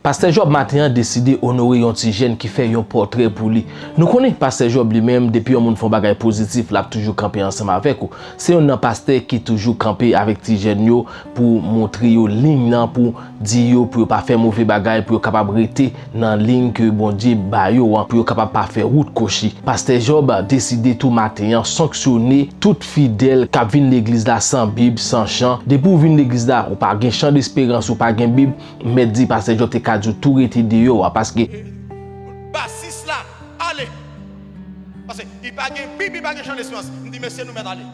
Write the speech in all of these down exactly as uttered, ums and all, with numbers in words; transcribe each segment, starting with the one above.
Pastè Job maten an deside onore yon ti jèn ki fè yon pòtrè pou li. Nou konnen Pastè Job li menm, depi yon moun fè yon bagay pozitif, l ap toujou kanpe ansanm avèk ou. Se youn nan pastè ki toujou kanpe avèk ti jèn yo pou montre yo liy nan, pou di yo pou yo pa fè move bagay, pou yo kapab rete nan liy ke Bondye ba yo an, pou yo kapab pa fè wout kwochi. Pastè Job deside tou maten an sanksyone tout fidèl k ap vin legliz la san Bib, san chan. Depi w vin legliz la, ou pa gen chan desperans, ou pa gen Bib, m mèt di Pastè Job te ka di w tou rete deyò a, paske basis la, ale! Paske li pa gen Bib, li pa gen chan desperans. M di, mesye, nou mèt ale.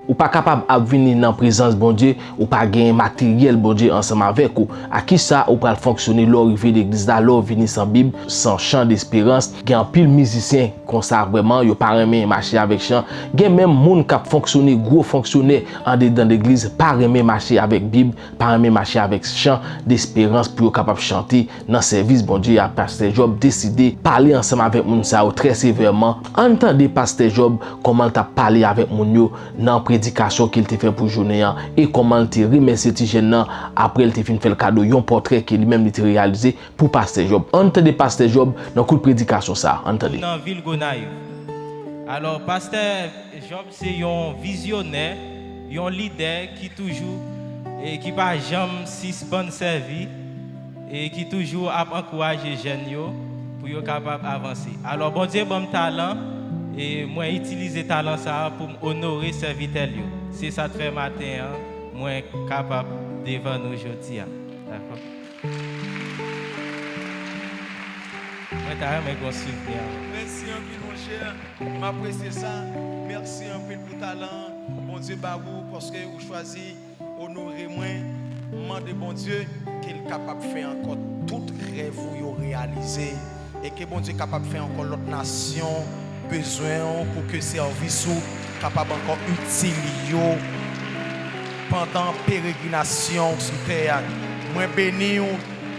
Ou pa kapab ap vini nan prezans Bondye, ou pa gen materyèl Bondye ansanm avèk ou. A kisa ou pral fonksyone lè w rive legliz la, lè w vini san Bib, san chan desperans? Gen anpil mizisyen konsa vrèman, yo pa renmen mache avèk chan. Gen menm moun k ap fonksyone, gwo fonksyonè andedan legliz, pa renmen mache avèk Bib, pa renmen mache avèk chan desperans pou yo kapab chante nan sèvis Bondye a. Pastè Job deside pale ansanm avèk moun sa yo trè sevèman. Ann tande Pastè Job kòman l t ap pale avèk moun yo nan predikasyon ke l te fè pou jounen an, e kòman l te remèsye ti jèn nan apre l te fin fè l kado yon pòtrè ke li menm li te reyalize pou Pastè Job. Ann tande Pastè Job nan kout predikasyon sa a. Ann tande. Nan vil Gonayiv. Alò, Pastè Job se yon vizyonè, yon lidè ki toujou e ki pa janm sispann sèvi e ki toujou ap ankouraje jèn yo pou yo kapab avanse. Alò, Bondye ban m talan e mwen itilize talan sa a pou m onore sèvitè l yo. Se sa k fè maten an, mwen kapab devan nou jodi a. Dakò? Mwen ta renmen gon souvni avè w. Mèsi anpil, monchè. M apresye sa. Mèsi anpil pou talan Bondye ba ou, paske ou chwazi onore mwen. M mande Bondye ke l kapab fè ankò tout rèv ou yo reyalize, e ke Bondye kapab fè ankò lòt nasyon bezwen w pou ke sèvis ou kapab ankò itil yo pandan peregrinasyon w sou tè a. Mwen beni w,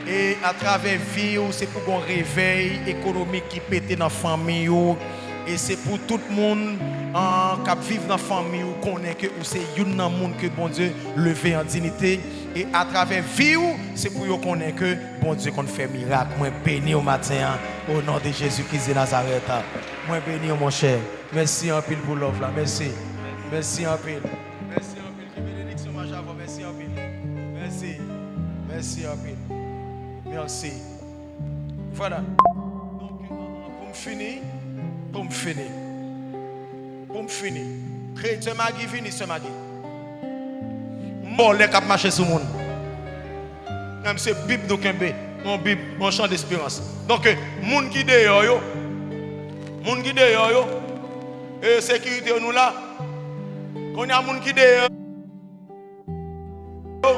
e atravè vi w, se pou gon revèy ekonomik ki pete nan fanmi w, e se pou tout moun, an, k ap viv nan fanmi w konnen ke ou se youn nan moun ke Bondye leve an dinite, e atravè vi w, se pou yo konnen ke Bondye konn fè mirak. Mwen beni w maten an, o non de Jezi Kris de Nazarèt. Mwen beni w, monchè. Mèsi anpil pou love la. Mèsi. Mèsi anpil. Mèsi anpil. Ke benediksyon mache avè w. Mèsi anpil. Mèsi. Mèsi anpil. Mèsi. Vwala. Donk, pou m fini, pou m fini, pou m fini. Kreyè, sè Magi, vini, sè Magi. Vòlè k ap mache sou moun. Menm se Bib nou kenbe, yon Bib, yon chan desperans. Donk, moun ki deyò yo, moun ki deyò yo, e sekirite yo nou la. Kounye a moun ki deyò yo,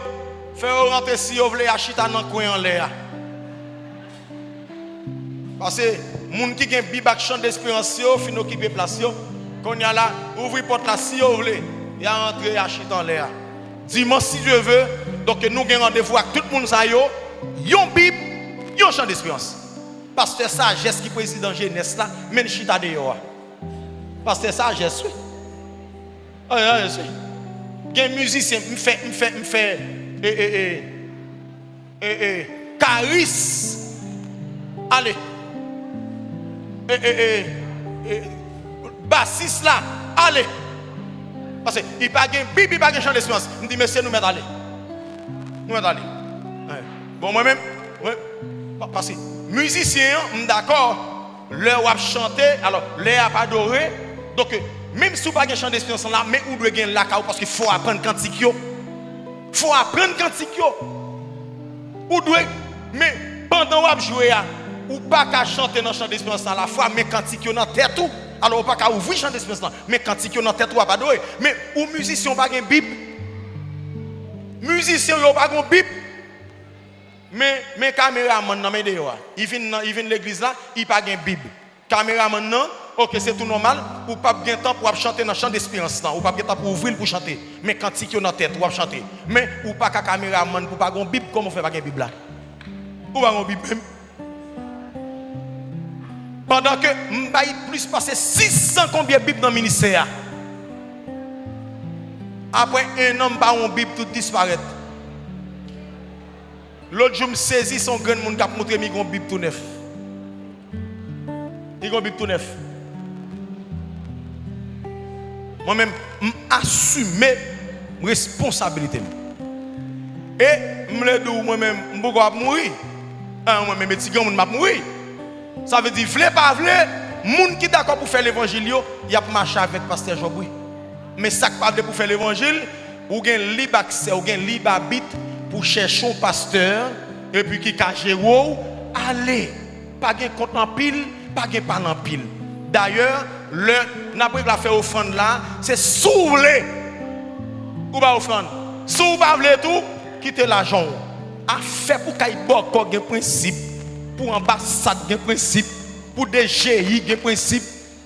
fè yo rantre si yo vle, y a chita nan kwen anlè a. Paske moun ki gen Bib ak chan desperans yo fin okipe plas yo. Kounye a la, ouvri pòt la si yo vle, y a rantre, y a chita anlè a. Dimanch, si Dye ve, donk nou gen randevou ak tout moun sa yo, yon Bib, yon chan desperans. Pastè Sajès ki prezidan jenès la, men l chita deyò a. Pastè Sajès, wi. Ay, ay, se, gen mizisyen, m fè, m fè, m fè, e, e, e, e, e, Karis, ale. E, e, e, e, basis la, ale. Paske li pa gen Bib, li pa gen chan desperans. M di, mesye, nou mèt ale. Nou mèt ale. Bon, mwen menm, mwen, pa-, paske mizisyen an, m dakò, lè w ap chante, alò, lè y ap adore, donk, menm si w pa gen chan desperans lan la, men ou dwe gen lakay ou, paske fò w aprann kantik yo. Fò w aprann kantik yo. Ou dwe, men pandan w ap jwe a, ou pa ka chante nan chan desperans lan lafwa, men kantik yo nan tèt ou. Alò, ou pa ka ouvri chan desperans lan, men kantik yo nan tèt ou ap adore. Men ou mizisyen, ou pa gen Bib. Mizisyen yo pa gen Bib. Men, men kameramann nan, men deyò a. Li vin nan, li vin legliz la, li pa gen Bib. Kameramann nan, oke, se tou nòmal, ou p ap gen tan pou w ap chante nan chan desperans lan, ou p ap gen tan pou w ouvri l pou chante. Men kantik yo nan tèt ou, w ap chante. Men ou pa ka kameramann pou w pa gen yon Bib, kòman w fè pa gen Bib la? Ou pa gen yon Bib menm? Pandan ke m bay plis pase sis san konbyen Bib nan ministè a. Apre en an, m pa gen yon Bib, tout disparèt. Lòt jou, m sezi, se yon grenn moun k ap montre m li gen yon Bib tou nèf. Li gen yon Bib tou nèf. Mwen menm, m asime responsabilite m. E m vle di w, mwen menm, m poko ap mouri. An, mwen menm, e ti granmoun m ap mouri. Sa vle di, vle pa vle, moun ki dakò pou fè levanjil yo, y ap mache avèk pastè Job, wi. Men sa k pa vle pou fè levanjil, ou gen lib aksè, ou gen lib abit pou chèche yon pastè, epi ki ka jere w, ale. Pa gen kont anpil, pa gen pale anpil. Dayè, lè n ap regle afè ofrann la, se si w vle ou bay ofrann. Si w pa vle tou, kite lajan w. Afè pou kay bòkò gen prensip, pou anbasad gen prensip, pou D G I gen prensip,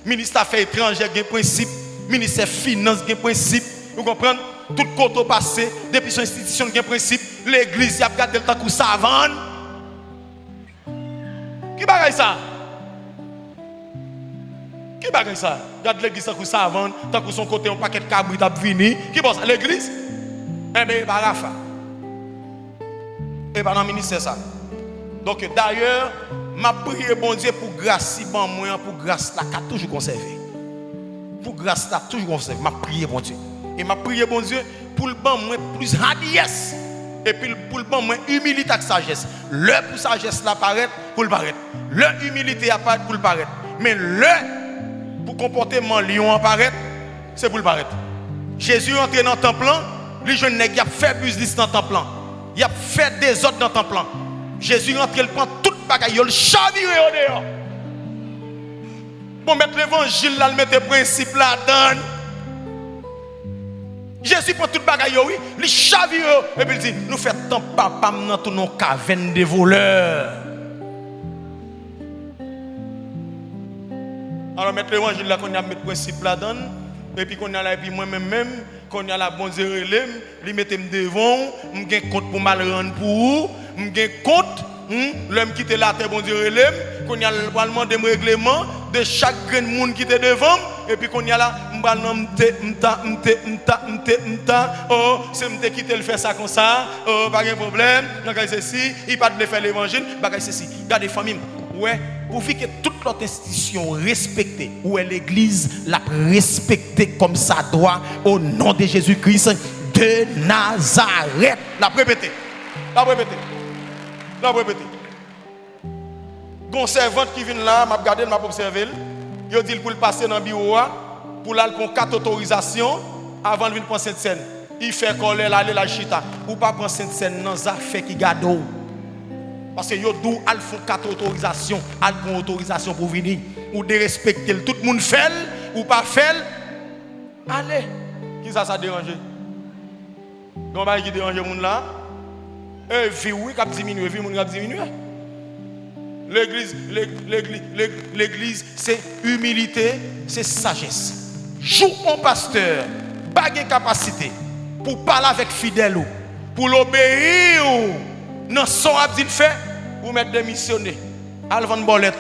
ministè afè etranjè gen prensip, ministè finans gen prensip. Ou konprann? Tout kote w pase, depi se yon enstitisyon gen prensip, legliz y ap gade l tankou savann. Ki bagay sa? Ki bagay sa? Gad legliz tankou savann, tankou se yon kote yon pakèt kabrit ap vini. Ki bò sa? Legliz? Enben, e pa Rafa. E pa nan ministè sa. Donk, dayè, m ap priye Bondye pou gras li ban mwen an, pou gras la ka toujou konsève. Pou gras la toujou konsève. M ap priye Bondye. E m ap priye Bondye pou l ban mwen plis hadiyès. Epi l, pou l ban mwen imilite ak sajès. Lè pou sajès la parèt, pou l parèt. Lè imilite a parèt, pou l parèt. Men lè pou konpòteman lyon an parèt, se pou l parèt. Jezi rantre nan tanp lan, li jwenn nèg y ap fè biznis nan tanp lan. Y ap fè dezòd nan tanp lan. Jezi rantre, l pran tout bagay yo, l chavire yo deyò. Bon, mèt levanjil la, l mete prensip ladan l. Jezi pran tout bagay yo, wi, li chavire yo, epi l di, nou fè tanp Papa m nan tounen yon kavèn de volè. Alò, mèt levanjil la, kounye a, met prensip ladan l, epi kounye a la, epi mwen menm menm, kounye a la, Bondye rele m, li mete m devan w, m gen kont pou m al rann pou ou, m gen kont, hmm, lè m kite latè, Bondye rele m, kounye a, l pral mande m regleman de chak grenn moun ki te devan m, epi kounye a la, m pral nan m te, m ta, m te, m ta, m te, m ta, oh, se m te kite l fè sa konsa, oh, pa gen pwoblèm, nan kay sesi, li pa t vle fè levanjil, bagay sesi. Gade fanmi m, ou wè, pouvi ke tout lòt enstitisyon respekte, ou wè legliz, l ap respekte kòmsadwa, o non de Jezi Kris de Nazarèt. L ap repete. L ap repete. L ap repete. Gon sèvant ki vin la, m ap gade l, m ap obsève l. Yo di l pou l pase nan biwo a, pou l al pran kat otorizasyon, avan l vin pran sentsèn. Li fè kòlè l ale, l al chita. Ou pa pran sentsèn nan zafè ki gade w. Paske yo di w al fè yon kat otorizasyon, al pran otorizasyon pou w vini. Ou derespekte l. Tout moun fè l, ou pa fè l, ale. Kisa sa deranje? Gen yon bagay ki deranje moun la? E vi w, wi, k ap diminye, vi moun k ap diminye. Legliz, leg-, legli-, leg-, legliz, se imilite, se sajès. Jou yon pastè pa gen kapasite pou pale avèk fidèl ou, pou l obeyi w nan sa w ap di l fè, ou mèt demisyone. Al vann bòlèt.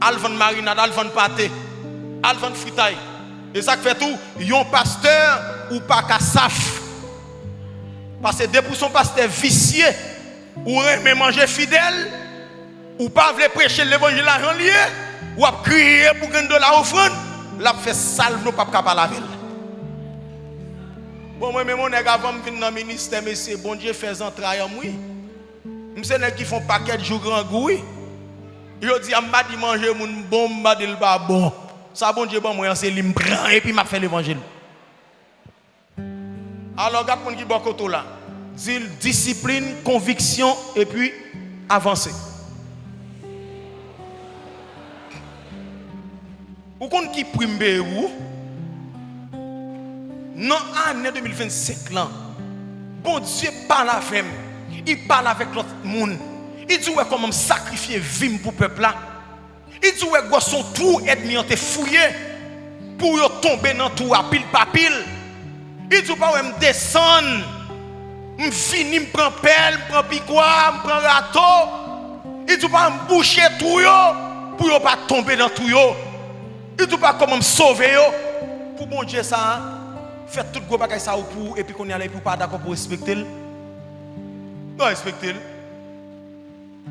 Al vann marinad, al vann pate. Al vann fritay. E sa k fè tou, yon pastè, ou pa ka saf. Paske depi w se yon pastè visye, ou renmen manje fidèl, ou pa vle preche levanjil la jan l ye, w ap kriye pou grenn dola ofrann, l ap fè sa l vle, w p ap ka pale avè l. Bon, mwen menm yon nèg avan m vin nan ministè, mesye, Bondye fè zantray an m, wi. M se nèg ki fè yon pakèt jou grangou, wi. Jodi a, m pa di manje moun bon, m pa di l pa bon. Sa Bondye ban mwen an, se li m pran, epi m ap fè levanjil. Alò, gad moun ki bò kote w la. Di l disiplin, konviksyon, epi avanse. Ou konn ki pri m peye pou ou? Nan ane de mil vennsenk lan, Bondye pale avè m. Li pale avèk lòt moun. Li di, ou wè kòman m sakrifye vi m pou pèp la? Li di, ou wè gwòs yon twou ènmi an te fouye pou yo tonbe nan twou a pil pa pil. Li di, ou pa wè m desann, m vini, m pran pèl, m pran pikwa, m pran rato. Li di, ou pa wè m bouche twou yo pou yo pa tonbe nan twou yo. Li di, ou pa wè kòman m sove yo. Pou Bondye sa a fè tout gwo bagay sa yo pou ou, epi kounye a la, epi ou pa dakò pou w respekte l. Yo respekte l.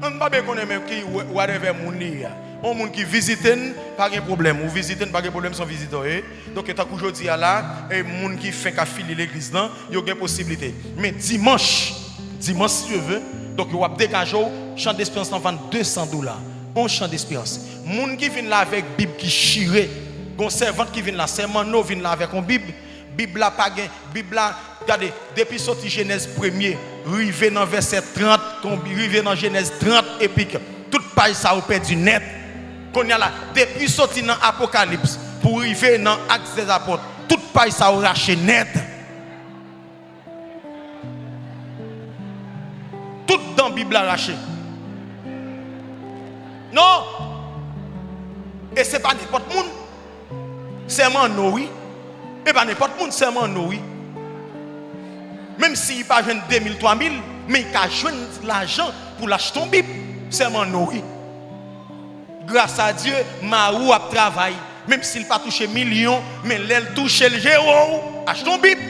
Ann pa byen konnen menm ki whatever moun li ye a. Yon moun ki vizite n, pa gen pwoblèm. Ou vizite n, pa gen pwoblèm, se yon vizitè w ye. Donk, tankou jodi a la, e moun ki fenk afilye legliz lan, yo gen posiblite. Men dimanch, dimanch, si Dye vle, donk, w ap degaje w, Chan Desperans lan vann de san dola. On Chan Desperans. Moun ki vin la avèk Bib ki chire, gon sèvant ki vin la, sè Manno vin la avèk yon Bib, Bib la pa gen, Bib la, gade, depi soti Jenèz premye, rive nan vèsè trant, konbi-, rive nan Jenèz trant epik, tout paj sa yo pèdi nèt. Kounye a la, depi soti nan Apokalips pou rive nan Actes des Apôtres, tout paj sa yo rache nèt. Tout dan Bib la rache. Non! E se pa nenpòt moun. Sè Manno, wi. E pa nenpòt moun, sè Manno, wi. Menm si li pa jwenn de mil, twa mil, men li ka jwenn lajan pou l achte yon Bib. Sè Manno, wi. Gras a Dye, mari w ap travay. Menm si l pa touche milyon, men lè l touche l, jere w, achte yon Bib.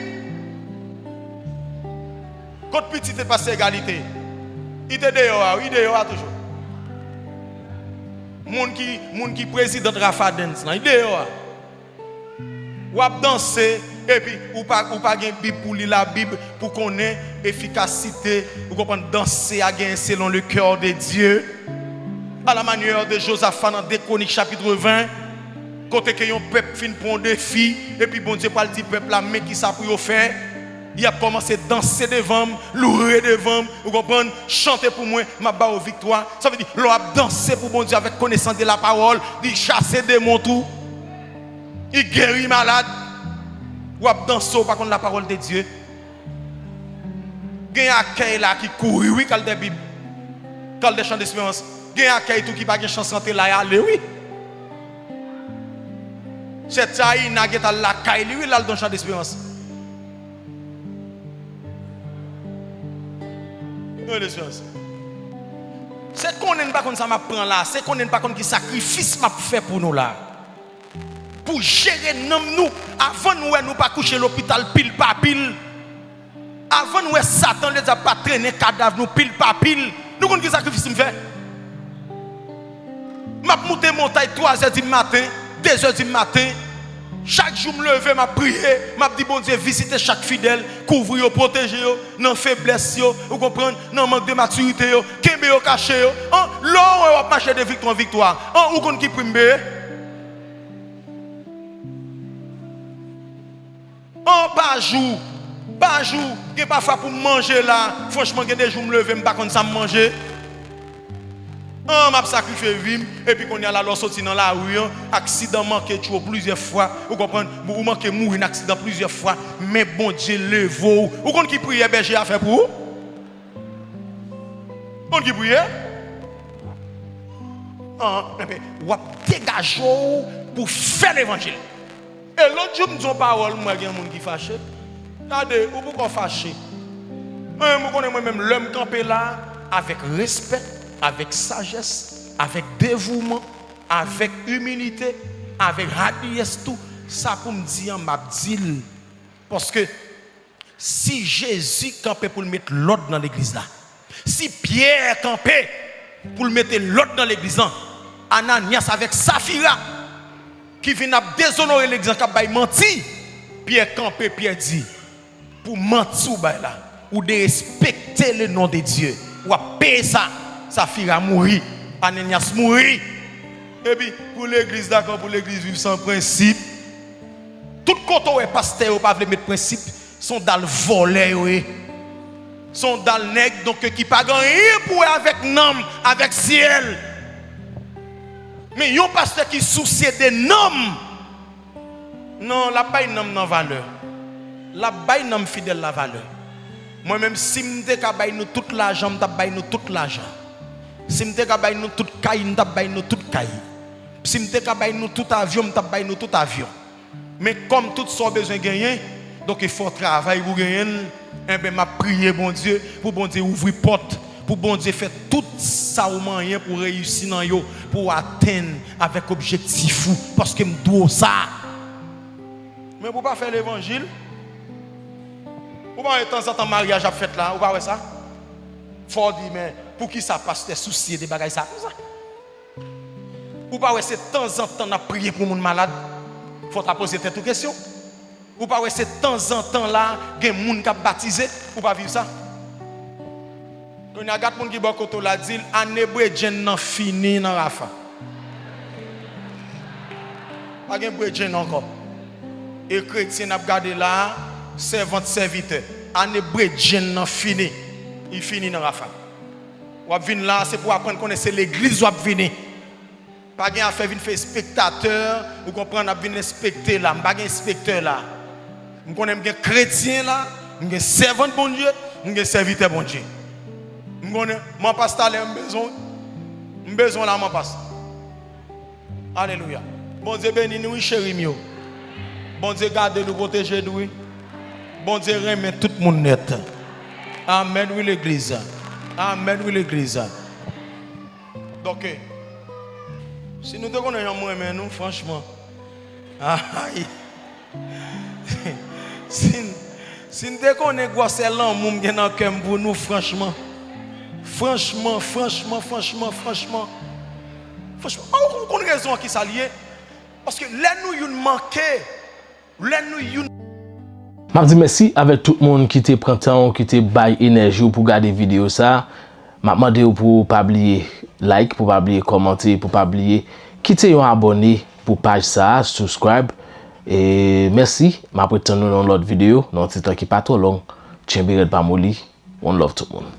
Kot pitit Pastè Egalite? Li te deyò a, wi, li deyò a toujou. Moun ki, moun ki prezidant Rafa Dance lan, li deyò a. W ap danse, epi ou pa, ou pa gen Bib pou li, Labib, pou konnen efikasite, ou konprann, danse a genyen selon le cœur de Dieu. À la manière de Josaphat nan de Kwonik chapit ven, kote ke yon pèp fin pran yon defi, epi Bondye pral di pèp la, men kisa pou yo fè. Y ap kòmanse danse devan m, loure devan m, ou konprann, chante pou mwen, m ap ba yo viktwa. Sa vle di, lè w ap danse pou Bondye avèk konesans de la pawòl, li chase demon tou. Li geri malad. W ap danse, w pa konn la parole de Dieu. Gen akèy la ki kouri, wi, k al dè Bib, k al dè Chan Desperans. Gen akèy tou ki pa gen chans rantre la, y ale, wi. Sè Taina gentan al lakay li, wi, l al dan Chan Desperans. Chan Desperans. Se konnen n pa konn sa m ap pran la, se konnen n pa konn ki sakrifis m ap fè pou nou la. Pou jere nanm nou, avan n wè nou pa kouche lopital pil pa pil. Avan n wè Satan, Ledyab pa trennen kadav nou pil pa pil. Nou konn ki sakrifis m fè? M ap moute montay twazè di maten, dezè di maten. Chak jou m leve, m ap priye, m ap di Bondye vizite chak fidèl, kouvri yo, pwoteje yo nan feblès yo, ou konprann, nan mank de matirite yo, kenbe yo, kache yo. An, lè w wè w ap mache de viktwa an viktwa, an, ou konn ki pri m peye? An, pa jou, pa jou, gen pafwa pou m manje la, franchman, gen de jou m leve, m pa konn sa m manje. An, m ap sakrifye vi m, epi kounye a la, lè w soti nan lari an, aksidan manke tchwe w plizyè fwa, ou konprann, ou manke mouri nan aksidan plizyè fwa, men Bondye leve w. Ou konn ki priyè bèje a fè pou ou? Konn ki priyè? An, enben, w ap degaje w pou fè levanjil. E lòt jou, m di yon pawòl, m wè gen moun ki fache. Gade, ou poko fache. Mwen menm, ou konnen mwen menm, lè m kanpe la, avèk respè, avèk sajès, avèk devouman, avèk imilite, avèk hadiyès tou, sa pou m di an, m ap di l. Paske si Jezi kanpe pou l met lòd nan legliz la, si Pyè kanpe pou l mete lòd nan legliz lan, Ananyas avèk Safira ki vin ap dezonore legliz lan, k ap bay manti, Pyè kanpe, Pyè di, pou manti w bay la, ou derespekte le non de Dye, w ap peye sa. Safira mouri, Ananyas mouri. Epi, pou legliz, dakò, pou legliz viv san prensip. Tout kote w wè pastè yo pa vle met prensip, se yon dal vòlè yo ye. Se yon dal nèg, donk, ki pa gen anyen pou wè avèk nanm, avèk syèl. Men yon pastè ki sousye de nanm, non, l ap bay nanm nan valè. L ap bay nanm fidèl la valè. Mwen menm, si m te ka bay nou tout lajan, m t ap bay nou tout lajan. Si m te ka bay nou tout kay, m t ap bay nou tout kay. Si m te ka bay nou tout avyon, m t ap bay nou tout avyon. Men kòm tout sa w bezwen genyen, donk fò w travay pou genyen l, enben, m ap priye Bondye pou Bondye ouvri pòt, pou Bondye fè tout sa w manyen pou w reyisi nan yo, pou w atenn avèk objektif ou, paske m di w sa. Men pou w pa fè levanjil, ou pa wè tanzantan maryaj ap fèt la, ou pa wè sa? Fò w di, men poukisa pastè sousye de bagay sa konsa? Ou pa wè se tanzantan n ap priye pou moun malad? Fò w ta poze tèt ou kesyon. Ou pa wè se tanzantan la gen moun k ap batize? Ou pa viv sa? Kounye a, gad moun ki bò kote w la, di l, ane bredjenn nan fini nan Rafa. Pa gen bredjenn ankò. E kretyen n ap gade la a, sèvant, sèvitè. Ane bredjenn nan fini. Li fini nan Rafa. W ap vin la a, se pou w aprann konnen se legliz w ap vini. Pa gen afè vin fè espektatè, ou konprann, ap vin enspekte la. M pa gen enspektè la. M konnen m gen kretyen la, m gen sèvant Bondye, m gen sèvitè Bondye. M konnen, man pas, talè m bezwen, m bezwen la, man pas. Alelouya. Bondye beni nou, wi, cheri m yo. Bondye gade nou, pwoteje nou, wi. Bondye renmen tout moun nèt. Amèn, wi, legliz. Amèn, wi, legliz. Donk, si nou te konnen jan mwen renmen nou, franchman. Ay. Si n, si n te konnen gwosè lanmou m gen nan kè m pou nou, franchman. Franchman, franchman, franchman, franchman. Franchman, an, ou konn rezon an ki sa l ye? Paske lè nou youn manke, lè nou youn M ap di mèsi avèk tout moun ki te pran tan w, ki te bay enèji w pou gade videyo sa a. M ap mande w pou w pa bliye like, pou w pa bliye kòmante, pou w pa bliye kite yon abòne pou paj sa a, subscribe. E mèsi, m ap ret tann nou nan yon lòt videyo, nan yon ti tan ki pa twò long. Tchenbe rèd, pa moli. One love tout moun.